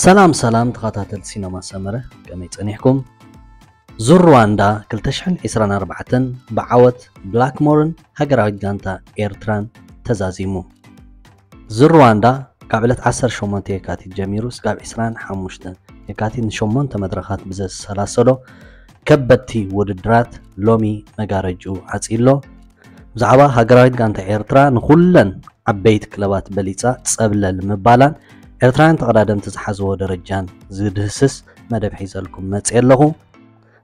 ሰላም ሰላም ተኸታተልቲ ሲነማ ሰመረ፣ ከመይ ጸኒሕኩም? ዙር ሩዋንዳ ክልተ ሽሕን ዕስራን ኣርባዕተን ብዓወት ብላክሞርን ሃገራዊት ጋንታ ኤርትራን ተዛዚሙ። ዙር ሩዋንዳ ካብ ዕለት ዓሰርተ ሸሞንተ የካቲት ጀሚሩ ስጋብ ዕስራን ሓሙሽተን የካቲት ንሸሞንተ መድረኻት ብዘሰላሰሎ ከበድቲ ውድድራት ሎሚ መጋረጅኡ ዓጺሎ። ብዛዕባ ሃገራዊት ጋንታ ኤርትራ ንኹለን ዓበይቲ ክለባት በሊጻ ጸብለል ምባላን ኤርትራውያን ተቐዳደምቲ ዝሓዝዎ ደረጃን ዝድህስስ መደብ ሒዘልኩም መጽእ ኣለኹ።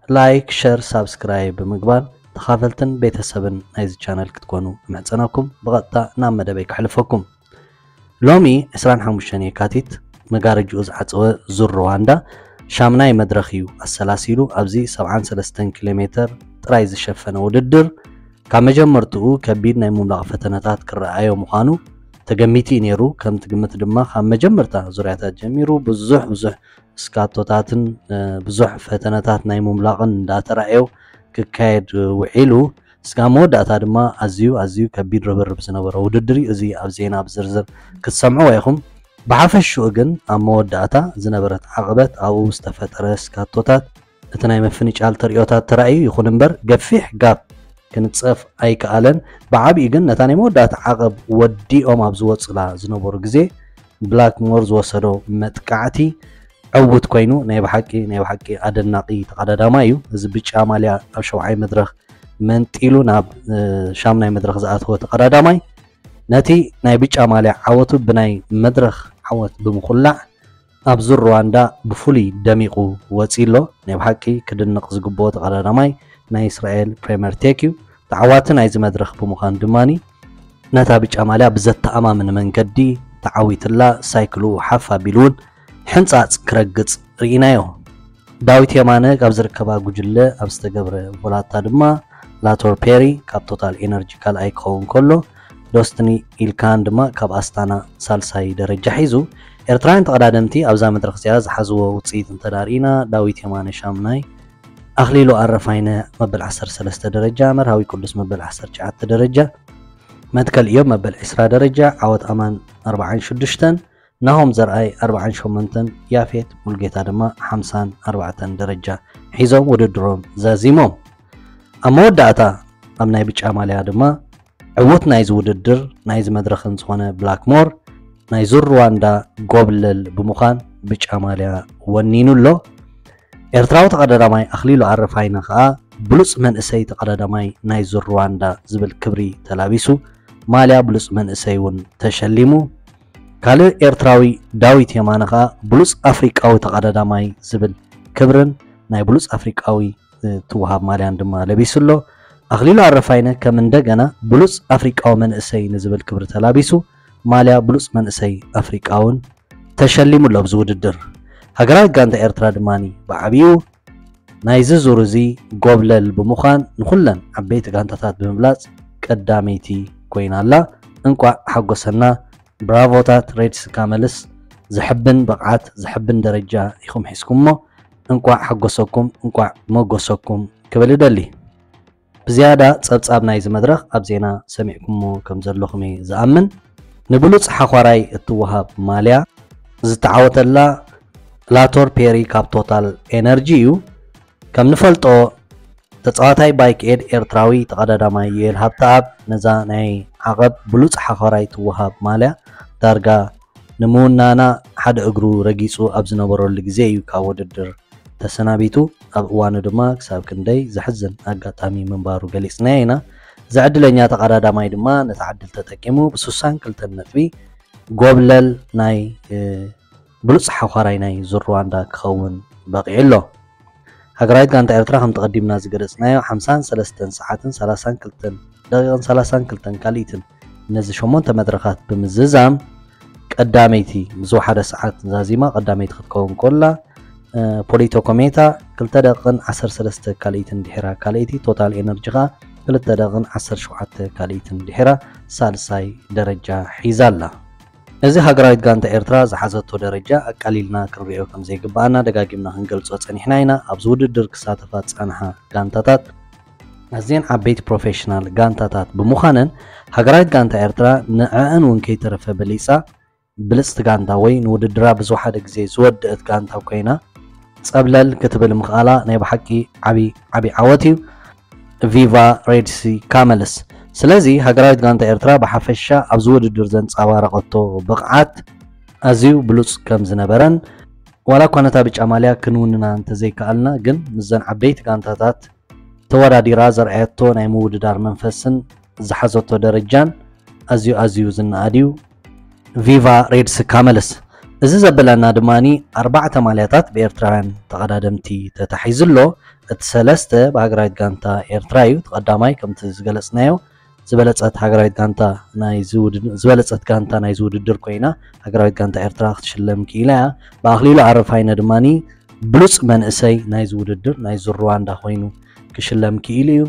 ላይክ፣ ሸር፣ ሳብስክራይብ ብምግባር ተኻፈልትን ቤተሰብን ናይዚ ቻነል ክትኮኑ እምሕጸነኩም። ብቐጥታ ናብ መደበይ ከሕልፈኩም። ሎሚ ዕስራን ሓሙሽተን የካቲት መጋረጅኡ ዝዓጸወ ዙር ሩዋንዳ ሻምናይ መድረኽ እዩ ኣሰላሲሉ። ኣብዚ ሰብዓን ሰለስተን ኪሎ ሜተር ጥራይ ዝሸፈነ ውድድር ካብ መጀመርትኡ ከቢድ ናይ ምምላቕ ፈተነታት ክረኣዮ ምዃኑ ተገሚቱ እዩ ነይሩ። ከምቲ ግምት ድማ ካብ መጀመርታ ዙርያታት ጀሚሩ ብዙሕ ብዙሕ ስካቶታትን ብዙሕ ፈተነታት ናይ ምምላቕን እንዳተራእዮ ክካየድ ውዒሉ። ስጋብ መወዳእታ ድማ ኣዝዩ ኣዝዩ ከቢድ ርብርብ ዝነበሮ ውድድር እዩ። እዚ ኣብ ዜና ብዝርዝር ክትሰምዕዎ ኢኹም። ብሓፈሽኡ ግን ኣብ መወዳእታ ዝነበረት ዓቕበት ኣብኡ ዝተፈጠረ ስካቶታት እቲ ናይ ምፍንጫል ተርእዮታት ተራእዩ። ይኹን እምበር ገፊሕ ጋፕ ክንጸፍ ኣይከኣለን። ብዓብዩ ግን ነታ ናይ መወዳእታ ዓቐብ ወዲኦም ኣብ ዝወጽላ ዝነበሩ ግዜ ብላክሞር ዝወሰዶ መጥቃዕቲ ዕውት ኮይኑ ናይ ብሓቂ ናይ ብሓቂ ኣደናቂ ተቐዳዳማይ እዩ። እዚ ብጫ ማልያ ኣብ ሸውዓይ መድረኽ መንጢሉ ናብ ሻምናይ መድረኽ ዝኣተወ ተቐዳዳማይ ነቲ ናይ ብጫ ማልያ ዓወቱ ብናይ መድረኽ ዓወት ብምኹላዕ ኣብ ዙር ሩዋንዳ ብፍሉይ ደሚቑ ወጺ ኣሎ። ናይ ብሓቂ ክድነቕ ዝግብኦ ተቐዳዳማይ ናይ እስራኤል ፕሬምየር ቴክ እዩ። ተዓዋቲ ናይዚ መድረኽ ብምዃን ድማ ነታ ብጫ ማልያ ብዘተኣማምን መንገዲ ተዓዊትላ። ሳይክሉ ሓፍ ኣቢሉ እውን ሕንጻጽ ክረግጽ ርኢናዮ። ዳዊት የማነ ካብ ዝርከባ ጉጅለ ኣብ ዝተገብረ ቮላታ ድማ ላቶር ፔሪ ካብ ቶታል ኤነርጂ ካልኣይ ክኸውን ከሎ፣ ዶስትኒ ኢልካን ድማ ካብ ኣስታና ሳልሳይ ደረጃ ሒዙ። ኤርትራውያን ተቐዳደምቲ ኣብዛ መድረኽ እዚኣ ዝሓዝዎ ውፅኢት እንተዳርኢና፣ ዳዊት የማነ ሻምናይ፣ ኣኽሊሉ ኣረፋይነ መበል ዓሰርተ ሰለስተ ደረጃ፣ መርሃዊ ቅዱስ መበል ዓሰርተ ትሽዓተ ደረጃ፣ መትከል እዮም መበል ዕስራ ደረጃ፣ ዓወት ኣማን ኣርባዓን ሽዱሽተን፣ ናሆም ዘርኣይ ኣርባዓን ሸሞንተን፣ ያፌት ሙልጌታ ድማ ሓምሳን ኣርባዕተን ደረጃ ሒዞም ውድድሮም ዛዚሞም። ኣብ መወዳእታ ኣብ ናይ ብጫ ማልያ ድማ ዕውት ናይዚ ውድድር ናይዚ መድረኽን ዝኾነ ብላክሞር ናይ ዙር ሩዋንዳ ጎብለል ብምዃን ብጫ ማልያ ወኒኑ ኣሎ። ኤርትራዊ ተቐዳዳማይ ኣኽሊሉ ኣረፋይነ ከኣ ብሉጽ መንእሰይ ተቐዳዳማይ ናይ ዙር ሩዋንዳ ዝብል ክብሪ ተላቢሱ ማልያ ብሉጽ መንእሰይ እውን ተሸሊሙ። ካልእ ኤርትራዊ ዳዊት የማነ ከኣ ብሉጽ ኣፍሪቃዊ ተቐዳዳማይ ዝብል ክብርን ናይ ብሉጽ ኣፍሪቃዊ ትወሃብ ማልያን ድማ ለቢሱ ኣሎ። ኣኽሊሉ ኣረፋይነ ከም እንደገና ብሉጽ ኣፍሪቃዊ መንእሰይ ንዝብል ክብሪ ተላቢሱ ማልያ ብሉጽ መንእሰይ ኣፍሪቃውን ተሸሊሙ ኣሎ ኣብዚ ውድድር። ሃገራዊት ጋንታ ኤርትራ ድማ ብዓብዩ ናይዚ ዙር እዚ ጎብለል ብምዃን ንኹለን ዓበይቲ ጋንታታት ብምብላጽ ቀዳመይቲ ኮይና ኣላ። እንቋዕ ሓጎሰና። ብራቮታት ሬድስ ካመልስ። ዘሕብን ብቕዓት፣ ዘሕብን ደረጃ ኢኹም ሒዝኩሞ። እንቋዕ ሓጎሰኩም፣ እንቋዕ መጎሰኩም ክብል እደሊ። ብዝያዳ ጸብጻብ ናይዚ መድረኽ ኣብ ዜና ሰሚዕኩሞ ከም ዘለኹም እየ ዝኣምን። ንብሉጽ ሓዃራይ እትወሃብ ማልያ ዝተዓወተላ ላቶር ፔሪ ካብ ቶታል ኤነርጂ እዩ። ከም ንፈልጦ ተጻዋታይ ባይክ ኤድ ኤርትራዊ ተቐዳዳማይ ዩኤል ሃብተኣብ ነዛ ናይ ዓቐብ ብሉጽ ሓዃራይ ትወሃብ ማልያ ዳርጋ ንምውናና ሓደ እግሩ ረጊጹ ኣብ ዝነበረሉ ግዜ እዩ ካብ ውድድር ተሰናቢቱ። ኣብ እዋኑ ድማ ክሳብ ክንደይ ዘሕዝን ኣጋጣሚ ምንባሩ ገሊጽናዮ ኢና። እዚ ዕድለኛ ተቐዳዳማይ ድማ ነቲ ዕድል ተጠቂሙ ብስሳን ክልተን ነጥቢ ጎብለል ናይ ብሉጽ ሓዃራይ ናይ ዙር ሩዋንዳ ክኸውን በቒዑ ኣሎ። ሃገራዊት ጋንታ ኤርትራ ከምቲ ቀዲምና ዝገለጽናዮ ሓምሳን ሰለስተን ሰዓትን ሰላሳን ክልተን ደቂቕን ሰላሳን ክልተን ካልኢትን ነዚ ሸሞንተ መድረኻት ብምዝዛም ቀዳመይቲ፣ ምስ ሓደ ሰዓት ዛዚማ ቀዳመይቲ ክትከውን ኮላ፣ ፖሊቶ ኮሜታ ክልተ ደቂቕን ዓሰርተ ሰለስተ ካልኢትን ድሒራ ካልኣይቲ፣ ቶታል ኤነርጂ ኸኣ ክልተ ደቂቕን ዓሰርተ ሸውዓተ ካልኢትን ድሒራ ሳልሳይ ደረጃ ሒዛ ኣላ። እዚ ሃገራዊት ጋንታ ኤርትራ ዝሓዘቶ ደረጃ ኣቃሊልና ክንሪኦ ከም ዘይግብኣና ደጋጊምና ክንገልጾ ጸኒሕና ኢና። ኣብዚ ውድድር ክሳተፋ ዝጸንሓ ጋንታታት ኣዝየን ዓበይቲ ፕሮፌሽናል ጋንታታት ብምዃነን፣ ሃገራዊት ጋንታ ኤርትራ ንዕኣን እውን ከይተረፈ በሊጻ ብልፅቲ ጋንታ ወይ ንውድድራ ብዝወሓደ ግዜ ዝወደአት ጋንታ ኮይና ፀብለል ክትብል ምኽኣላ ናይ ብሓቂ ዓቢ ዓቢ ዓወት እዩ። ቪቫ ሬድሲ ካመልስ። ስለዚ ሃገራዊት ጋንታ ኤርትራ ብሓፈሻ ኣብዚ ውድድር ዘንጸባረቐቶ ብቕዓት ኣዝዩ ብሉጽ ከም ዝነበረን ዋላ እኳ ነታ ብጫ ማልያ ክንውንና እንተዘይከኣልና ግን ምስዘን ዓበይቲ ጋንታታት ተወዳዲራ ዘርኣየቶ ናይ ምውድዳር መንፈስን ዝሓዘቶ ደረጃን ኣዝዩ ኣዝዩ ዝነኣድ እዩ። ቪቫ ሬድሲ ካመልስ። እዚ ዘበለና ድማ ኣርባዕተ ማልያታት ብኤርትራውያን ተቐዳደምቲ ተታሒዙ ኣሎ። እቲ ሰለስተ ብሃገራዊት ጋንታ ኤርትራ እዩ። እቲ ቀዳማይ ከምቲ ዝገለጽናዮ ዝበለጸት ሃገራዊት ጋንታ ናይ ዝውድድ ዝበለጸት ጋንታ ናይ ዝውድድር ኮይና ሃገራዊት ጋንታ ኤርትራ ክትሽለም ክኢላ እያ። ብኣኽሊሉ ኣረፋይነ ድማ ብሉጽ መንእሰይ ናይ ዝውድድር ናይ ዙር ሩዋንዳ ኮይኑ ክሽለም ክኢሉ እዩ።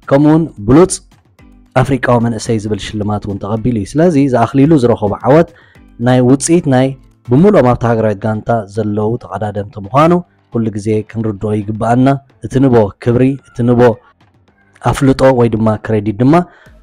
ከምኡውን ብሉጽ ኣፍሪቃዊ መንእሰይ ዝብል ሽልማት እውን ተቐቢሉ እዩ። ስለዚ ዝኣኽሊሉ ዝረኸቡ ዓወት ናይ ውፅኢት ናይ ብምሉኦም ኣብቲ ሃገራዊት ጋንታ ዘለዉ ተቐዳደምቲ ምዃኑ ኩሉ ግዜ ክንርድኦ ይግብኣና። እቲ ንቦ ክብሪ እቲ ንቦ ኣፍልጦ ወይ ድማ ክሬዲት ድማ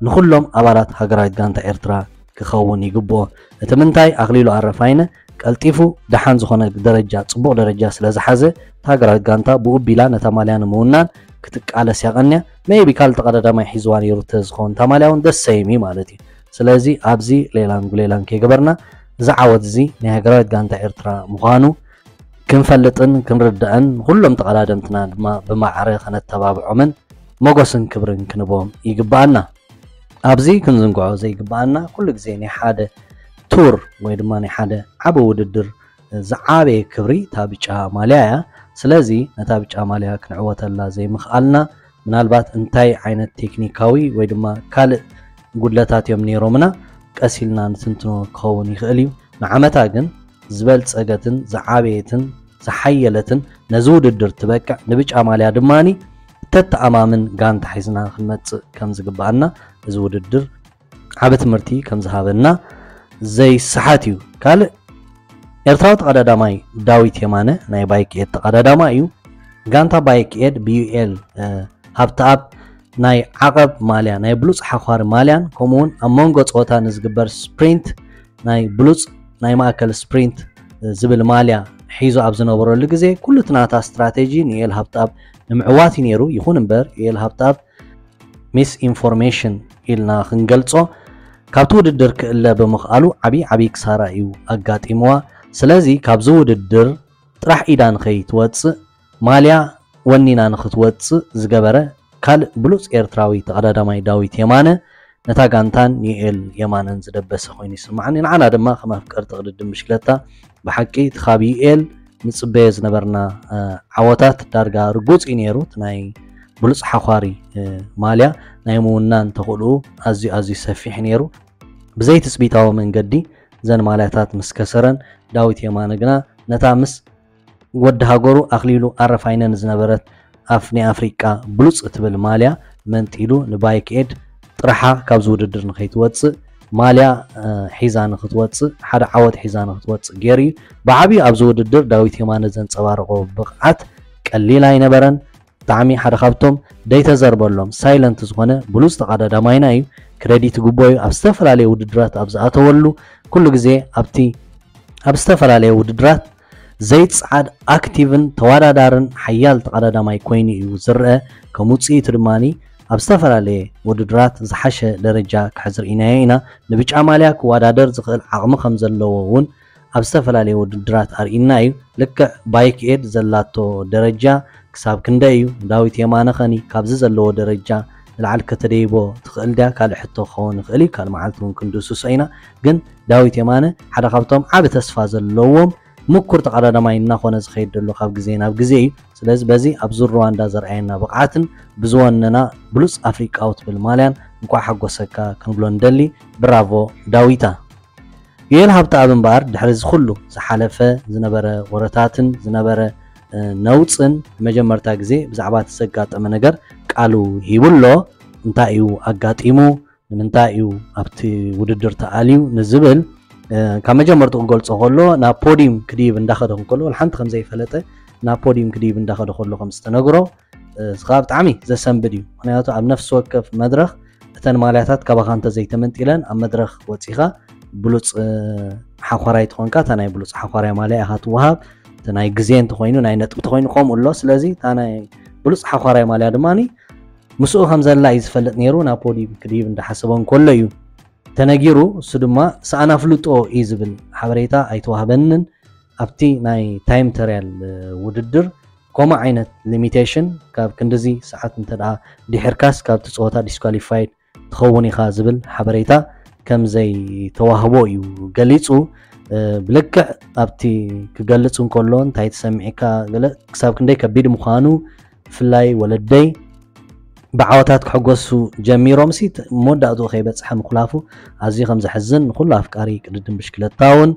ንኹሎም ኣባላት ሃገራዊት ጋንታ ኤርትራ ክኸውን ይግብኦ። እቲ ምንታይ ኣኽሊሉ ኣረፋይነ ቀልጢፉ ደሓን ዝኾነ ደረጃ ፅቡቕ ደረጃ ስለ ዝሓዘ ሃገራዊት ጋንታ ብኡ ቢላ ነታ ማልያ ንምውናን ክትቃለስ ያቐንያ። ሜቢ ካልእ ተቐዳዳማይ ሒዝዋ ነይሩ ተዝኸውን እታ ማልያ እውን ደስ ሰይም እዩ ማለት እዩ። ስለዚ ኣብዚ ሌላን ጉሌላን ከይገበርና እዚ ዓወት እዚ ናይ ሃገራዊት ጋንታ ኤርትራ ምዃኑ ክንፈልጥን ክንርዳእን ንኩሎም ተቐዳደምትና ድማ ብማዕረ ከነተባብዖምን ሞጎስን ክብርን ክንቦም ይግባኣና። ኣብዚ ክንዝንግዖ ዘይግባኣና ኩሉ ግዜ ናይ ሓደ ቱር ወይ ድማ ናይ ሓደ ዓቢ ውድድር ዝዓበየ ክብሪ እታ ብጫ ማልያ እያ። ስለዚ ነታ ብጫ ማልያ ክንዕወተላ ዘይምኽኣልና ምናልባት እንታይ ዓይነት ቴክኒካዊ ወይ ድማ ካልእ ጉድለታት እዮም ነይሮምና ቀስ ኢልና ንትንትኖ ክኸውን ይኽእል እዩ። ንዓመታ ግን ዝበልጸገትን ዝዓበየትን ዝሓየለትን ነዚ ውድድር ትበቅዕ ንብጫ ማልያ ድማ ተተኣማምን ጋንታ ሒዝና ክንመጽእ ከም ዝግባኣና እዚ ውድድር ዓቢ ትምህርቲ ከም ዝሃበና ዘይሰሓት እዩ። ካልእ ኤርትራዊ ተቐዳዳማይ ዳዊት የማነ ናይ ባይክ ኤድ ተቐዳዳማይ እዩ። ጋንታ ባይክ ኤድ ብዩኤል ሃብተኣብ ናይ ዓቐብ ማልያ ናይ ብሉጽ ሓዃሪ ማልያን ከምኡውን ኣብ መንጎ ጸወታ ንዝግበር ስፕሪንት ናይ ብሉጽ ናይ ማእከል ስፕሪንት ዝብል ማልያ ሒዙ ኣብ ዝነበረሉ ግዜ ኩሉ እቲ ናታ ስትራቴጂ ንዩኤል ሃብተኣብ ንምዕዋት እዩ ነይሩ። ይኹን እምበር ዩኤል ሃብተኣብ ሚስ ኢንፎርሜሽን ኢልና ክንገልጾ ካብቲ ውድድር ክእለ ብምኽኣሉ ዓብዪ ዓብዪ ክሳራ እዩ ኣጋጢምዋ። ስለዚ ካብዚ ውድድር ጥራሕ ኢዳ ንኸይትወጽእ ማልያ ወኒና ንኽትወጽእ ዝገበረ ካልእ ብሉጽ ኤርትራዊ ተቐዳዳማይ ዳዊት የማነ ነታ ጋንታን ዩኤል የማነን ዝደበሰ ኮይኑ ይስምዓኒ። ንዓና ድማ ከም ኣፍቀርቲ ቅድድም ብሽክለታ ብሓቂ እቲ ካብ ዩኤል ንጽበዮ ዝነበርና ዓወታት ዳርጋ ርጉጽ እዩ ነይሩ። እቲ ናይ ብሉጽ ሓዃሪ ማልያ ናይ ምውናን ተኽእልኡ ኣዝዩ ኣዝዩ ሰፊሕ ነይሩ። ብዘይትጽቢታዊ መንገዲ እዘን ማልያታት ምስ ከሰረን ዳዊት የማነ ግና ነታ ምስ ወዲ ሃገሩ ኣኽሊሉ ኣረፋይነ ንዝነበረት ኣፍ ናይ ኣፍሪቃ ብሉጽ እትብል ማልያ መንጢሉ ንባይክ ኤድ ጥራሓ ካብዚ ውድድር ንኸይትወጽእ ማልያ ሒዛ ንኽትወጽእ ሓደ ዓወት ሒዛ ንኽትወጽእ ገይሩ እዩ። ብዓብዩ ኣብዚ ውድድር ዳዊት የማነ ዘንጸባረቖ ብቕዓት ቀሊል ኣይነበረን። ብጣዕሚ ሓደ ካብቶም ደይተዘርበሎም ሳይለንት ዝኾነ ብሉጽ ተቐዳዳማይና እዩ። ክረዲት ይግቦ እዩ። ኣብ ዝተፈላለየ ውድድራት ኣብ ዝኣተወሉ ኩሉ ግዜ ኣብቲ ኣብ ዝተፈላለየ ውድድራት ዘይጽዓድ ኣክቲቭን ተወዳዳርን ሓያል ተቐዳዳማይ ኮይኑ እዩ ዝረአ። ከም ውጽኢቱ ድማ ኣብ ዝተፈላለየ ውድድራት ዝሓሸ ደረጃ ክሕዝ ርኢናዮ ኢና። ንብጫ ማልያ ክወዳደር ዝኽእል ዓቕሚ ከም ዘለዎ እውን ኣብ ዝተፈላለየ ውድድራት ኣርኢና እዩ። ልክዕ ባይክ ኤድ ዘላቶ ደረጃ ክሳብ ክንደይ እዩ? ዳዊት የማነ ኸኒ ካብዚ ዘለዎ ደረጃ ንላዕሊ ከተደይቦ ትኽእል ድያ? ካልእ ሕቶ ክኸውን ይኽእል እዩ። ካልእ መዓልቲ እውን ክንድስሶ ኢና። ግን ዳዊት የማነ ሓደ ካብቶም ዓቢ ተስፋ ዘለዎም ምኩር ተቐዳዳማይ እናኾነ ዝኸይድ ዘሎ ካብ ግዜ ናብ ግዜ እዩ። ስለዚ በዚ ኣብ ዙር ሩዋንዳ ዘርኣየና ብቕዓትን ብዝወነና ብሉጽ ኣፍሪቃዊ ትብል ማልያን እንኳዕ ሓጎሰካ ክንብሎ ንደሊ። ብራቮ ዳዊታ። ዩኤል ሃብተኣብ እምበኣር ድሕሪ እዚ ኩሉ ዝሓለፈ ዝነበረ ወረታትን ዝነበረ ነውጽን ንመጀመርታ ግዜ ብዛዕባ እቲ ዘጋጠመ ነገር ቃሉ ሂቡ ኣሎ። እንታይ እዩ ኣጋጢሙ? ንምንታይ እዩ ኣብቲ ውድድር ተኣልዩ ንዝብል ካብ መጀመርቱ ክገልጾ ከሎ ናብ ፖዲም ክድይብ እንዳኸደ ከሎ ሓንቲ ከም ዘይፈለጠ ናብ ፖዲም ክድይብ እንዳኸደ ከሎ ከም ዝተነግሮ እዚ ከዓ ብጣዕሚ ዘሰንብድ እዩ። ምክንያቱ ኣብ ነፍሲ ወከፍ መድረኽ እተን ማልያታት ካባኻ እንተዘይተመንጢለን ኣብ መድረኽ ወፂኻ ብሉፅ ሓኳራይ ትኾንካ እታ ናይ ብሉፅ ሓኳራይ ማልያ ኢኻ ትወሃብ። እቲ ናይ ግዜ እንተኮይኑ ናይ ነጥቢ ተኮይኑ ከምኡ ኣሎ። ስለዚ እታ ናይ ብሉፅ ሓኳራይ ማልያ ድማ ምስኡ ከም ዘላ እዩ ዝፈልጥ ነይሩ። ናብ ፖዲም ክድይብ እንዳሓሰበ እንከሎ እዩ ተነጊሩ። እሱ ድማ ሰኣን ኣፍልጦ እዩ ዝብል ሓበሬታ ኣይተዋህበንን። ኣብቲ ናይ ታይም ተርያል ውድድር ከምኡ ዓይነት ሊሚቴሽን ካብ ክንድዚ ሰዓት እንተ ድሒርካስ ካብቲ ፀወታ ዲስኳሊፋይድ ትኸውን ኢኻ ዝብል ሓበሬታ ከም ዘይተዋህቦ እዩ ገሊፁ። ብልክዕ ኣብቲ ክገልፅ እንከሎ እንታይ ተሰሚዕካ ገለ ክሳብ ክንደይ ከቢድ ምዃኑ ብፍላይ ወለደይ ብዓወታት ክሕጎሱ ጀሚሮም ሲ መወዳእትኡ ከይበፅሐ ምኩላፉ ኣዝዩ ከም ዘሕዝን ንኩሉ ኣፍቃሪ ቅድድም ብሽክለታ እውን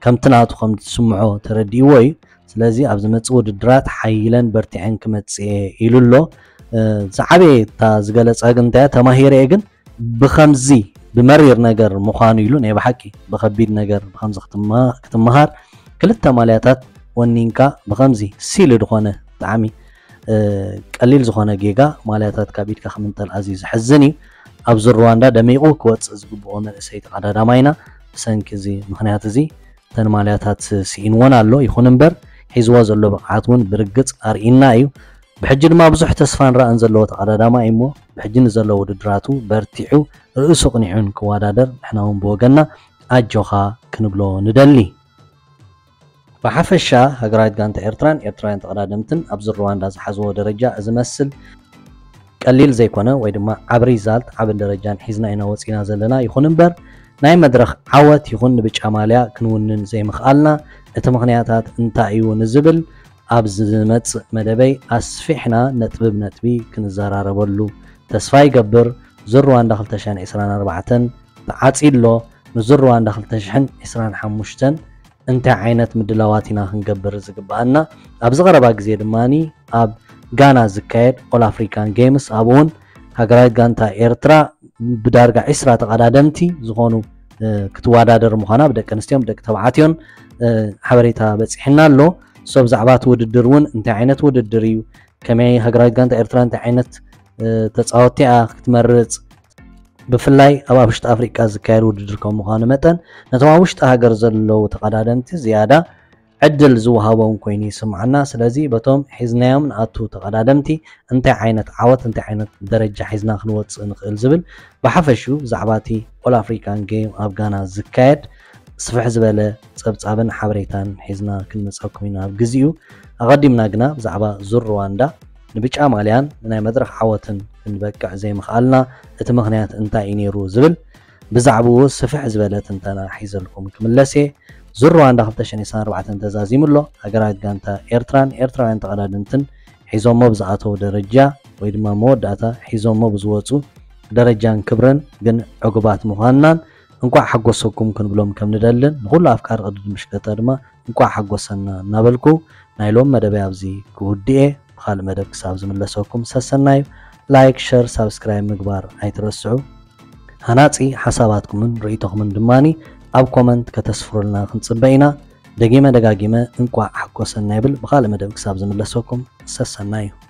ከምቲ ናቱ ከም ዝስምዖ ተረዲእዎ እዩ። ስለዚ ኣብ ዝመፅእ ውድድራት ሓይለን በርቲዐን ክመፅእ ኢሉ ኣሎ። ዝዓበየ እታ ዝገለፀ ግን እንታይ ተማሂረ ግን ብከምዚ ብመሪር ነገር ምዃኑ ኢሉ ናይ ብሓቂ ብከቢድ ነገር ብከምዚ ክትመሃር ክልተ ማልያታት ወኒንካ ብከምዚ ሲሊ ዝኾነ ብጣዕሚ ቀሊል ዝኾነ ጌጋ ማልያታት ካብ ኢድካ ክምንጠል ኣዝዩ ዘሕዝን እዩ። ኣብዚ ሩዋንዳ ደሚቑ ክወፅእ ዝግብኦ መንእሰይ ተቐዳዳማይና ብሰንኪ እዚ ምክንያት እዚ እተን ማልያታት ስኢንወን ኣሎ። ይኹን እምበር ሒዝዎ ዘሎ ብቕዓት እውን ብርግፅ ኣርኢና እዩ። ብሕጂ ድማ ብዙሕ ተስፋን ራእን ዘለዎ ተቐዳዳማይ እሞ ብሕጂ ንዘሎ ውድድራቱ በርቲዑ ርእሱ ቅኒዑን ክወዳደር ንሕና እውን ብወገንና ኣጆኻ ክንብሎ ንደሊ። ብሓፈሻ ሃገራዊት ጋንታ ኤርትራን ኤርትራውያን ተቐዳደምትን ኣብዚ ሩዋንዳ ዝሓዝዎ ደረጃ እዚ መስል ቀሊል ዘይኮነ ወይ ድማ ዓብ ሪዛልት ዓብን ደረጃን ሒዝና ኢና ወፂና ዘለና። ይኹን እምበር ናይ መድረኽ ዓወት ይኹን ንብጫ ማልያ ክንውንን ዘይምኽኣልና እቲ ምኽንያታት እንታይ እዩ ንዝብል ኣብ ዝመፅእ መደበይ ኣስፊሕና ነጥቢ ብነጥቢ ክንዘራረበሉ ተስፋ ይገብር። ዙር ሩዋንዳ ክልተ ሽሕን ዕስራን ኣርባዕተን ተዓፂ ኣሎ። ንዙር ሩዋንዳ ክልተ ሽሕን ዕስራን ሓሙሽተን እንታይ ዓይነት ምድላዋት ኢና ክንገብር ዝግብኣና? ኣብዚ ቀረባ ግዜ ድማ ኣብ ጋና ዝካየድ ኦል ኣፍሪካን ጌምስ ኣብኡ እውን ሃገራዊት ጋንታ ኤርትራ ብዳርጋ ዕስራ ተቐዳደምቲ ዝኾኑ ክትወዳደር ምዃና ብደቂ ኣንስትዮን ብደቂ ተባዕትዮን ሓበሬታ በፂሕና ኣሎ። ሶ ብዛዕባ እቲ ውድድር እውን እንታይ ዓይነት ውድድር እዩ፣ ከመይ ሃገራዊት ጋንታ ኤርትራ እንታይ ዓይነት ተፃወቲ እያ ክትመርፅ፣ ብፍላይ ኣብ ኣብ ውሽጢ ኣፍሪቃ ዝካየድ ውድድር ከም ምዃኑ መጠን ነቶም ኣብ ውሽጢ ሃገር ዘለዉ ተቐዳደምቲ ዝያዳ ዕድል ዝወሃቦም ኮይኑ ይስምዓና። ስለዚ በቶም ሒዝናዮም ንኣቱ ተቐዳደምቲ እንታይ ዓይነት ዓወት እንታይ ዓይነት ደረጃ ሒዝና ክንወፅእ ንኽእል ዝብል ብሓፈሽኡ ብዛዕባ እቲ ኦል ኣፍሪካን ጌም ኣብ ጋና ዝካየድ ስፍሕ ዝበለ ፀብፃብን ሓበሬታን ሒዝና ክንመፀኩም ኢና ኣብ ግዚኡ። ኣቐዲምና ግና ብዛዕባ ዙር ሩዋንዳ ንብጫ ማልያን ንናይ መድረኽ ዓወትን ክንበቅዕ ዘይምኽኣልና እቲ ምኽንያት እንታይ እዩ ነይሩ ዝብል ብዛዕባኡ ስፍሕ ዝበለ ትንተና ሒዘልኩም ክምለስ እየ። ዙር ሩዋንዳ ክልተ ሽሕን ዕስራን ኣርባዕተን ተዛዚሙ ኣሎ። ሃገራዊት ጋንታ ኤርትራን ኤርትራውያን ተቐዳደምትን ሒዞሞ ብዝኣተው ደረጃ ወይ ድማ መወዳእታ ሒዞሞ ብዝወፁ ደረጃን ክብርን ግን ዕጉባት ምዃንናን እንኳዕ ሓጎሰኩም ክንብሎም ከም ንደልን ንኹሉ ኣፍቃሪ ቅድድም ብሽክለታ ድማ እንኳዕ ሓጎሰና እናበልኩ ናይ ሎም መደበይ ኣብዚ ክውድእ እየ። ብኻልእ መደብ ክሳብ ዝምለሰኩም ሰሰናዩ። ላይክ፣ ሸር፣ ሳብስክራይብ ምግባር ኣይትረስዑ። ሃናፂ ሓሳባትኩምን ርእይቶኹምን ድማኒ ኣብ ኮመንት ከተስፍሩልና ክንፅበ ኢና። ደጊመ ደጋጊመ እንቋዕ ሓጎሰና ይብል። ብኻልእ መደብ ክሳብ ዝምለሰኩም ሰሰናዩ።